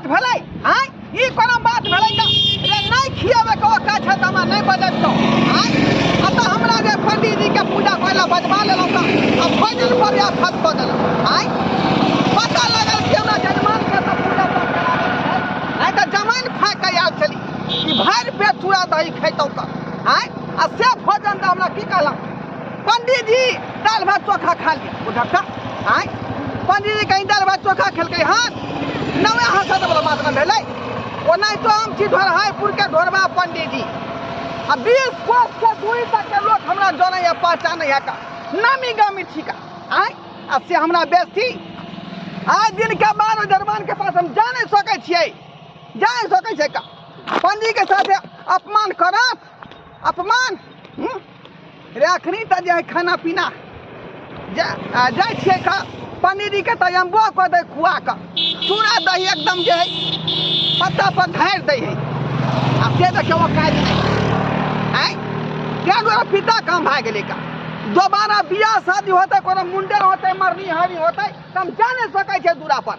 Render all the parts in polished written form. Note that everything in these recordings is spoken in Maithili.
भेलै? आँय, ई कोनो बात भेलै? का रे नहि खियाबै के औकात छै तऽ हमरा नहि बजबितौ। आँय, आ तऽ हमरा जे पंडीजी के पूजा करै लए बजबा लेलहुँ तऽ आ भोजन पर आफत कऽ देलहुँ। आँय, पता लागल कि हमरा जजमान के तऽ पूजा पाठ कराबै छै, नहि तऽ जमाइन फाँकि कऽ आयल छली कि भरि पेट चूड़ा दही खैतहुँ तऽ। आँय, आ से भोजन तऽ हमरा की कहलक पंडीजी, दालि भात चोखा खा लिअ बुझक। आँय, पंडीजी कहीं दालि भात चोखा खेलकै हन? नवे हंसत वाला बात न भेलै। ओनाहितो हम छी ढोरहाइपुर के ढोरबा पंडीजी, आ 20 कोस के दूरी तक के लोक हमरा जनैया पहचानैया का नामी गामी छिका। आँय, आ से हमरा बेसी आइ दिन के बाद जजमान के पास हम जा नहि सकै छियै, जा नहि सकै छै का पंडी के साथे अपमान करत अपमान। रे अखनी तऽ जे है खाना पीना जाइ छियै का पंडीजी के तऽ अम्बो कऽ दै खुआ कऽ चूड़ा दही एकदम जे है पत्ता पर ढारि दै है, आ से देखियौ ओ काज नहि। आँय, ताहि दुआरे पिता काम भए गेलै का दोबारा बियाह शादी होतै, कोनो मुंडन होतै, मरनी हरी होतै तऽ हम जा नहि सकै छियै, दूरा पर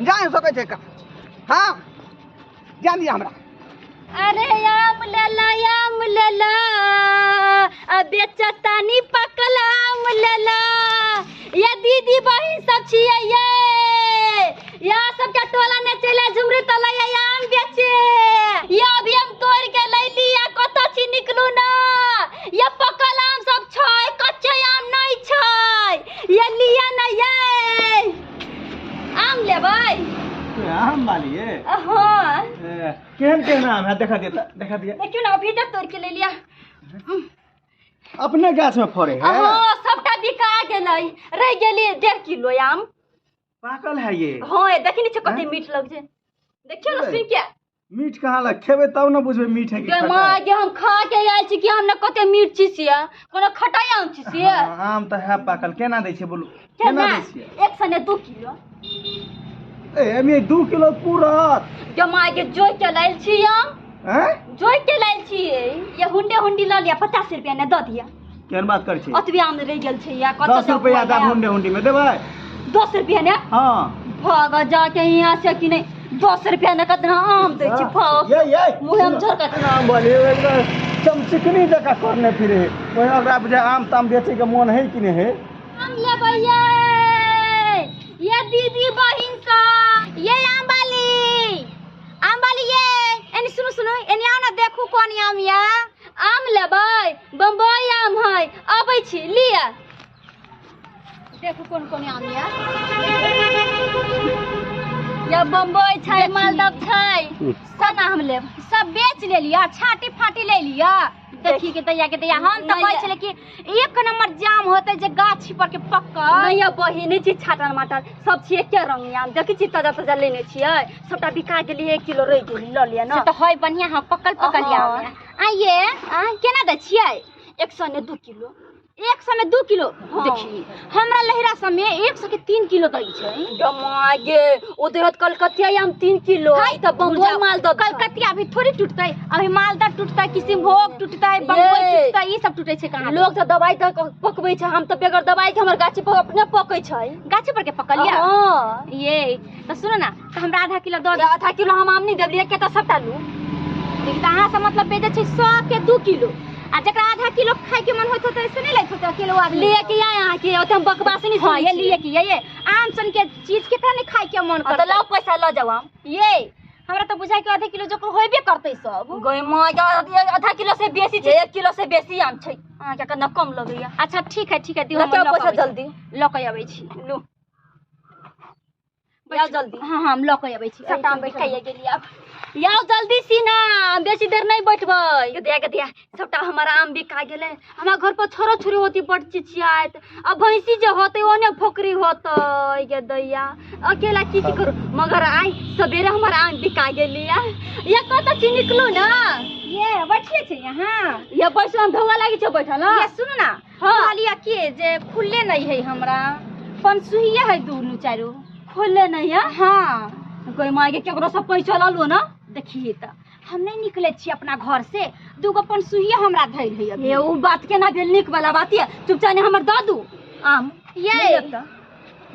जा नहि सकै छै का। हँ, जान दिअ हमरा। अरे आम लेला, आम लेला, आ बेचतानी पकल आम लेला। ये दीदी बहिन सब छियै ये, यहाँ सबके टोला ने चले झुमरी तला ये आम बेचे। ये अभी हम तोड़ के लैली, या कतऽ छी निकलू ना। ये पकल आम सब छै, कच्चे आम नहीं छै। ये लिया ना, ये आम लेबै? आम वाली? हाँ। केहन केहन आम है, देखा दिया, देखा दिया। देखियौ ना, अभी तक तोड़ के ले लिया। अपने गाछ में फड़े है? हाँ, सबटा बिका गेलै, रह गेली 1.5 किलो आम। पाकल है ये? हाँ, ये देखी नी कते मीठ लग छै, देखियौ ना सुन के। मीठ कहाँ लग, खेबै तब ने बुझबै मीठ है कि गे माँ गे, हम खा के आयल छी कि हम ने कते मीठ छी से, कोनो खटाइ आम छी से। हाँ, आम तऽ है पाकल। केना दै छियै बोलू, केना दै छियै? 1 सए ने 2 किलो। ए एमे 2 किलो पूरत? गे माँ गे, जोइ के लायल छी आम। हैं? जोइ के लायल छी। ये हुंडे हुंडी लऽ लिअ, 50 रुपया ने दऽ दिअ। केहन बात करै छी? ओतबे आम रहि गेल छै या कतऽ 10 रुपया दब, हुंडे हुंडी में देबै? 10 रुपया ने? हाँ। भाग जाके यहाँ से कि नहीं, 10 रुपया ने कतना आम दै छी, भाग। ये ये मुँह हम झरका आम वाली एकदम चमचिकनी जकाँ करने फिरे है, ओहि ओकरा बुझाय आम ताम बेचे के मोन है कि नहीं है। आम लेबै ये, ये दीदी बहिन सब, ये आम वाली, आम वाली ये, एनी सुनू सुनू, एनी आओ ना, देखू कोन आम या। आम लेबै? बम्बई आम है, अबै छी लिअ। देखू कोन कोन आम या। या बम्बई छै, मालदह छै, सब आम लेब। सब बेच ले लिया, छाटी फाटी ले लिया। देखी के दैया के दैया, हम तऽ कहै छलै कि एक नंबर जाम होतै जे गाछी पर के पक्कल। नहीं या बहिन, नहीं छी छाटल माटल, सब छी एके रंग आम। देखै छी ताजा ताजा लेने छियै, सबटा बिका गेली, 1 किलो रहि गेली, लऽ लिअ से ना। तऽ है बढ़िया, हाँ, पक्कल पक्कल हाँ। आम। आ ये केना दै छियै? 1 सए ने 2 किलो। 1 सए में 2 किलो? हाँ। देखी, हमरा लहिरा सब में 1 सए के 3 किलो दै छै। गे गे, ओ देहत कलकतिया आम 3 किलो। हाय, ई तऽ बम्बई मालदह छै। कलकतिया अभी थोड़ी टूटतै, अभी मालदह टूटतै, किसिमभोग टूटतै, बम्बई ये। टूटतै, ई सब टूटै छै कहाँ। लोग तऽ दवाई दऽ कऽ पकबै छै, हम तऽ बगैर दवाई के हमर गाछी पर अपने पकै छै। गाछे पर के पकल या? हाँ। ये तऽ सुनो ना, तऽ हमरा आधा किलो दऽ ये दे। आधा किलो हम आम नहि देलियै के तऽ सबटा लू। देखी तऽ अहाँ सब मतलब बेचै छै 100 के 2 किलो, आ जकरा आधा किलो खाय के मन होइत होतै से नहि लैत होतै अकेलो आदमी? लिए के आय अहाँके, ओते हम बकवास नहि हाँ, सुनै ये छियै। लिए के ये आम सन के चीज केकरा नहि खाय के मन हाँ, तऽ करतै? लाउ पैसा, लऽ जाउ आम। ये हमरा तऽ बुझाइ कि आधा किलो जोकर होबे करतै सब। गै माँ गे, आधा किलो से बेसी छै, 1 किलो से बेसी आम छै, अहाँके कतना कम लगैया। अच्छा ठीक है, ठीक है, दियौ। लऽ के हम आउ लऽ पैसा कऽ अबै छी। जल्दी। लऽ कऽ अबै छी। लू, जाउ जल्दी। हाँ हाँ, हम लऽ कऽ अबै छी। सबटा आम बिकाइए गेली। आब याओ जल्दी सीना, बेसी देर नहीं बैठबै। गदिया गदिया, सबटा हमर आम बिका गेलै। हमरा घर पर छोरो छोरी होती बड चिचियाइत, आ भैंसी जे होतै ओने फोकरी होतै। गे दैया, अकेला की की करू, मगर आइ सबेरे हमर आम बिका गेली। या कतऽ छी, निकलू ना। ये बैठले छै यहाँ? या बैठल, हम ढौआ लागै छै बैठल। ये हँ। सुनू ना। हाँ। कहलियै के जे खुलले नहीं है, हमरा पनसुहिए है दुनू चारू। खुलले नहीं है? हाँ। कोई माँ के केकरो से पैसा लऽ लू ना। देखिए तऽ हम नहीं निकले छी अपना घर से, दूगो पनसुहिए हमरा धैल है अभी। ये उ बात केना भेल, नीक वाला बात ये? चुपचाप ने हमर दऽ दू आम। ये नहि लेब तऽ।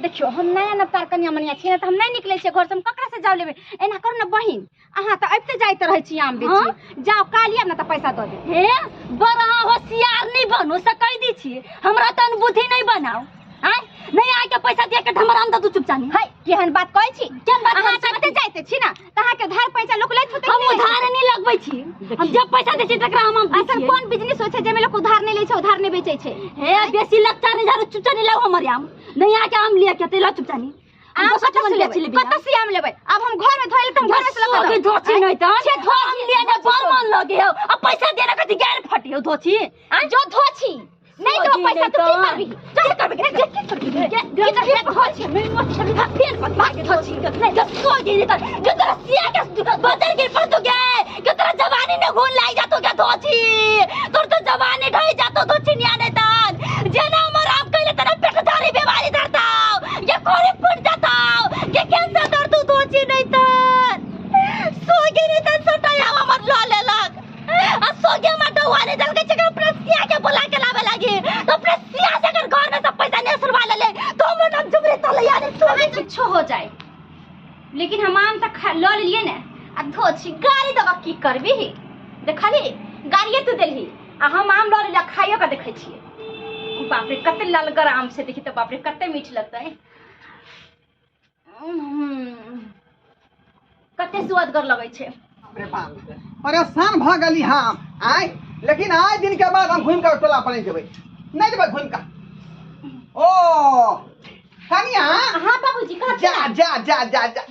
देखियौ हम नया नवतार कनिया मनिया छियै तऽ हम नहि निकलै छियै घरसँ, हम ककरा से जाउ लेबै? एना करू ने बहिन, अहाँ तऽ अबिते जाइत रहै छी आम बेची, जाउ काल्हि आयब ने तऽ पैसा दऽ देब। हे बड़ अहाँ होशियार नहि बनू से कहि दै छी, हमरा तहन बुद्धि नहि बनाउ। आँय नहि आके पैसा दे के हमर आम दऽ दू चुपचानी। है केहन बात कहै छी? केहन बात अहाँ कहै छी? अबिते जाइते छी ने तऽ अहाँके उधार पैसा लोक लैत होतै कि हम नहि लैत उधार होतै? नहि लगबै छी, हम जब पैसा दै छी तकरा हम आम दै अइसन छियै। कोन बिजनेस होइ छै जाहिमे लोक उधार नहि लै छै, उधार नहि बेचै छै? हे बेसी लच्चा नहि झाड़ू, चुपचानी लाउ हमर आम। नहीं आके आम लिया के तेला चुपचानी। आम दोसर कतऽ से ठमन लेबै? बेच लेबै। कतऽ से आम लेबै? आब हम घर में धोइल तऽ हम घर में से लऽ कऽ सोगी देब। धोची नहीं त छे धोची, आम लिया ने बड़ मन लगे हो, आ पैसा देना कथी गैर फटी हो धोची? आ जो धोची नहीं तो सोगी पैसा नहीं तू की त। करबी? जो करबी के की करबी? के करबी? धोची मैं मछली का पेड़ पर भाग धोची नहीं जब सोगी नहीं त जो तेरा सिया के बदल के पर तो गए के तेरा जवानी ने घून लाई जातो क्या धोची? तोर तो जवानी ढाई जातो धोची निया नहीं तान जेना हमर आम कइले तेरा पेट धारी बीमारी धरता ये कोरी फूट जाता ये कैंसर दर्द तू धोची नहीं तान सोगी नहीं त सटा आम हमर ल लेलक आ सोगे हमर डौआ ने दल के चक्कर अपना सिया के बुला के लावे लागी तो अपने सिया से अगर घर में सब पैसा नहीं सुनवा ले ले तो हमर नाम झुमरे तले यार सोगे कुछो हो जाए लेकिन हम आम तऽ लऽ लेलियै ने। आ धोची गाड़ी दबा की करबी? देखली गाड़िए तू देलही आ हम आम लऽ लेलियै, खाइयो के देखै छियै। बाप रे कते ललगर आम छै, देखी तऽ बाप रे कते मीठ लगतै, कते सुअदगर लगै छै। बाप रे बाप परेशान भऽ गेली हम आय, लेकिन आइ दिन के बाद हम घुमि कऽ टोला पर नहि जेबै, नहि जेबै घुमि कऽ। ओ कनिया। हाँ बाबूजी कह। जा जा जा जा जा,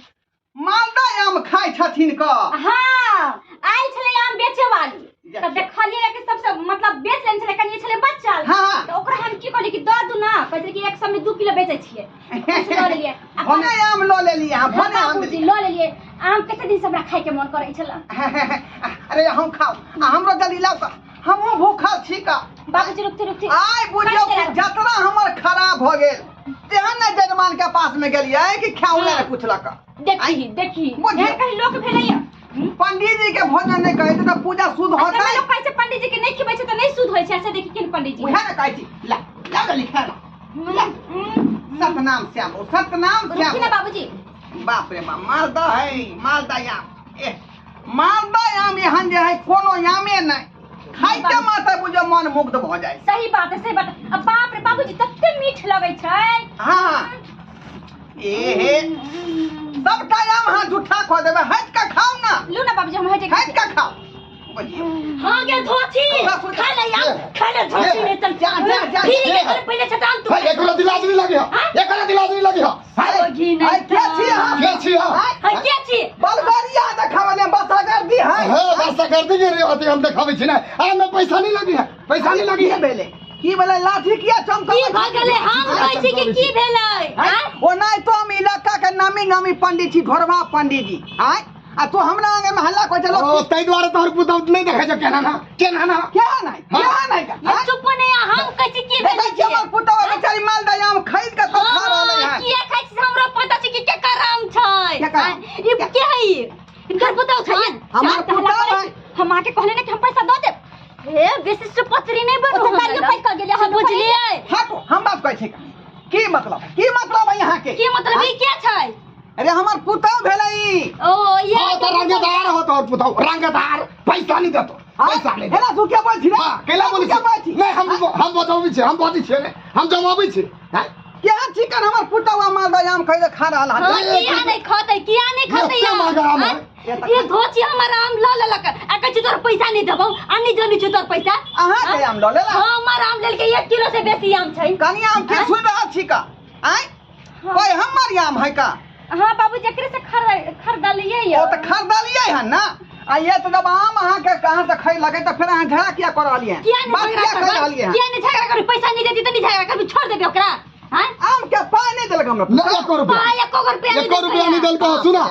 मालदा आम खाइ छथिन क? हाँ आयल छलै आम बेचे वाली तऽ देखलियै कि सबसे मतलब बेच लेने छलै, कनिए छलै बच्चा। हाँ। तऽ ओकरा हम की कहलियै कि दऽ दू ना, कहै छलै कि 100 में 2 किलो बेचै छियै, दऽ लेलियै। आ भने आम लऽ लेलियै अहाँ, भने आम। बाबूजी लऽ लेलियै आम, कते दिन से हमरा खाय के मन करै छलै। अरे हम खाउ आ हमरो जल्दी लाउ क, हमहूँ भूखल छी का। बाबूजी रुकते रुकते आइ बुझियौ कि जतरा हमर खराब भऽ गेल, तेहन ने जजमान के पास में गेलियै कि खाउ ने पुछलक। देखी देखी बुझियौ। एहन कहीं लोक भेलैया? पंडीजी जी के भोजन नहि कहै छै तऽ पूजा शुद्ध अच्छा होतै? लोक कहै छै पंडीजी के नहि खिबै छै तऽ नहि शुद्ध होइ छै। अच्छा देखी केहन पंडीजी। उएह ने कहै छी, ला ला जल्दी खा ला। सतनाम श्याम हो, सतनाम रुकी श्याम ना हो। बाबूजी। बाप रे बाप मालदा है, मालदा आम, एह मालदा आम एहन जे है कोनो आमे नहि, खाइते मात्र बुझो मन मुग्ध भऽ जाइ। सही बात है, सही बात है। अब बाप रे बाबूजी तते मीठ लगै छै। हाँ ए हे सबटा आम अहाँ झूठा खो देबै, हटि कऽ खाउ ना। लू ना बाबूजी हम हटि हटि कऽ खाउ बुझियौ। हाँ गे धोची खा ले आम, खा ले धोची नहीं चल जा जा जा। फिर के घर पहले छटाम तू। भाई एकरा दिलाज नहीं लगी हो, एकरा दिलाज नहीं लगी हो। सोगी नहीं आइ के छी अहाँ? के छी अहाँ? हां के छी? बलगरिया देखावले बसागर दी है। हां बस कर दी रे, अथी हम देखाबै छी ना, आम में पैसा नहीं लगी है, पैसा नहीं लगी की है। भेलै? की भेलै? लाठी किया चमकबै? की भऽ गेलै? हम कहै छी कि की भेलै? आँय? ओनाहि तो हम इलाका के नामी गामी पंडित छी, ढोरबा पंडित जी। आँय आ तू हमरा आंगन में हल्ला करै छलो? ओ तै दुआरे तोहर पुतहु नहि देखै छौ केना ना केना ना। क्या नहि क्या नहि? ये चुप नहीं, हम कहै छी की देखै भेलै? छियै हमर पुतहु बेचारी मालदा आम खरीद के तो खा रहलै हाँ, हन। किया खाइ छी? हमरा पता छै कि केकर आम छै। केकर आम? ई के है? ई इनकर पुतहु छै। हमर पुतहु है। हम आके कहले ने कि हम पैसा दऽ देब। हे बेसी से पचरी नहीं बनू। ओते गाड़ियो पैक कऽ गेलै, हम बुझलियै। हटो, हम बात कहै छी की मतलब, की मतलब है यहाँ के? की मतलब ई के छै? अरे हमर पुतहु भेलै ई। ओ ये हां त रंगदार हो तोहर पुतहु, रंगदार, पैसा नहीं देतो, पैसा नहीं। हेला तू के बोल छी रे? हां कैला बोलै के बोल छी? छी? नहीं हम बजाबै छी, हम बजै छी ने, हम जमाबै छी। हां केहन चिकन हमर पुतहु मालदा आम खरीद के खा रहल हन? हाँ, किया नहीं खतै, किया नहीं खतै? एते महगा आम है। ये धोची हमर आम ल लेलक आ कहै छी तोर पैसा नहीं देबौ, आ नहीं जानी छी तोर पैसा। अहाँ के आम ल लेला? हाँ हमर आम लेलकै, 1 किलो से बेसी आम छै। कनिया हम के सुनि रहल छी का? आँय कोई हमर आम है का? हाँ बाबू जकरे से खरीदलियै। ओ तऽ खरीदलियै हन ना, आ ये तो जब आम अहाँ के कहाँ से खरीद लगे तऽ फेर अहाँ झगड़ा किया कर रहलियै हन? किया नहीं बात झगड़ा किया कर करबै? रहलियै हन? किया नहीं झगड़ा करबै? पैसा नहीं देती तऽ नहीं झगड़ा करबै, छोड़ देबै ओकरा। हाँ आम के पाय नहीं देलक हमरा। ना एको रुपया, पाय एको रुपया नहीं एको रुपया नहीं देलको। सुना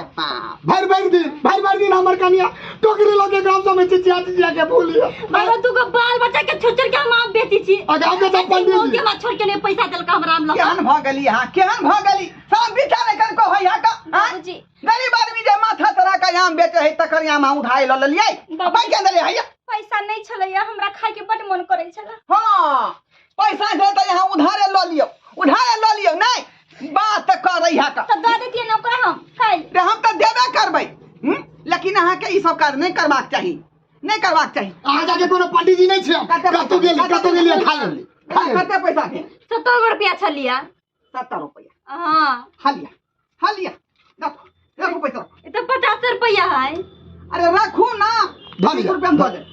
भर भर दिन, भर भर दिन हमर कनिया टोकरी लके गांव से में चिचिया चिचिया के बोलियो। बाबा तू के बाल बच्चा के छोड़ छोड़ के हम आम बेची छी। आ गांव के सब पंडित जी के मां छोड़ के नहीं पैसा देलक हमरा आम लके। केहन भऽ गेली अहाँ, केहन भऽ गेली? सब विचार कनको है यहाँ का? बाबूजी गरीब आदमी जे माथा चढ़ा के आम बेचे है तकर आम अहाँ उधारी लऽ लेलियै, पाइ केना देलियै हैया? पैसा नहीं छलैया, हमरा खाय के बड मन करै छला। हाँ पैसा छलै तऽ यहाँ उधारे लऽ लियौ, उधारे लऽ लियौ। नहीं बात करै है का तऽ दऽ देतियै ने ओकरा हम काल्हि। रे हम तऽ देबे करबै, लेकिन अहाँके ई सब काज नहि करबाक चाही, नहि करबाक चाही। अहाँ जाके कोनो पंडीजी नहि छै, कतौ गेली, कतौ गेली, खा लेली। कते पैसा भेल? 70 गो रुपया छलियै। 70 रुपया। हाँ। हालिया हालिया, रखो रखो पैसा। ई तऽ 50 रुपया है। अरे रखू ना, 20 रुपया हम दऽ दे।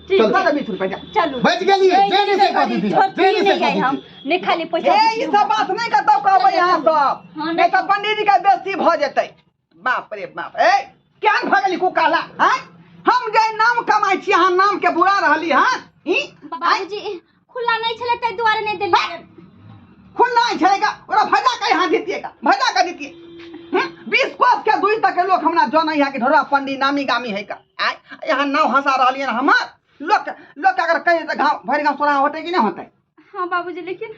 ठीक। दऽ दे 20 रुपया। चलू बच गेलियै, देरी से कऽ दीदी, देरी से कऽ हम दीदी। नहि खाली पैसा। ए ई सब बात नहि कतौ कहबै अहाँ सब, हाँ, नहि तऽ पंडीजी के बेइज्जती भऽ जेतै। बाप रे बाप, ए केहन भऽ गेली कुकाला? हैं, हम जे नाम कमाइ छी अहाँ नाम के बुरा रहली। हँ ई बाबूजी खुला नहि छलै ताहि दुआरे नहि देलियै। खुला नहि छलै का? ओकरा भजा के यहाँ दितियै का, भजा के दितियै। 20 कोस के दूर तक के लोग हमरा जनै है कि ढोरा पंडी नामी गामी है का। आय यहाँ नाव हंसा रहलियै हमर लोक, लोक अगर कहे तऽ गाँव भरि गाँव सोरा होतै कि नहि होतै? हाँ बाबूजी, लेकिन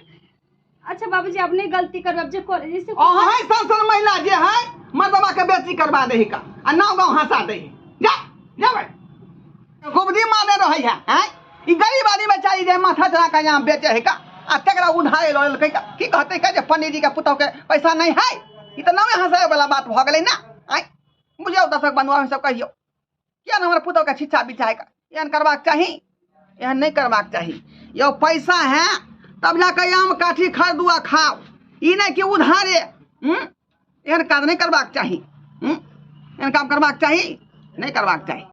अच्छा बाबूजी अब नहीं गलती करब, अब जे करे जैसे अहाँ सन सन महिला जे है मर्दबा के बेची करबा दे का आ नाव गाँव हंसा दे। जा जा भाई, गुबदी माने रहै है। हैं, ई गरीब आदमी बेचारी जे माथा चढ़ा के यहाँ बेचे है का, आ तकरा उधारे लऽ लेलकै का। की कहतै का जे पंडीजी के पुतहु के पैसा नहीं है? ई तऽ नावे हंसाए वाला बात भऽ गेलै ना। आँय बुझियौ दर्शक बंधु, अहाँ सब कहियौ किया ने हमर पुतहु के छिच्छा बिछाए का एहन करबाक चाही? एहन नहि करबाक चाही। यौ पैसा है तब जाके आम काठी खरीदू आ खाओ, ई नहि कि उधारे। एहन काज नहि करबाक चाही। एहन काम करबाक चाही नहि करबाक चाही।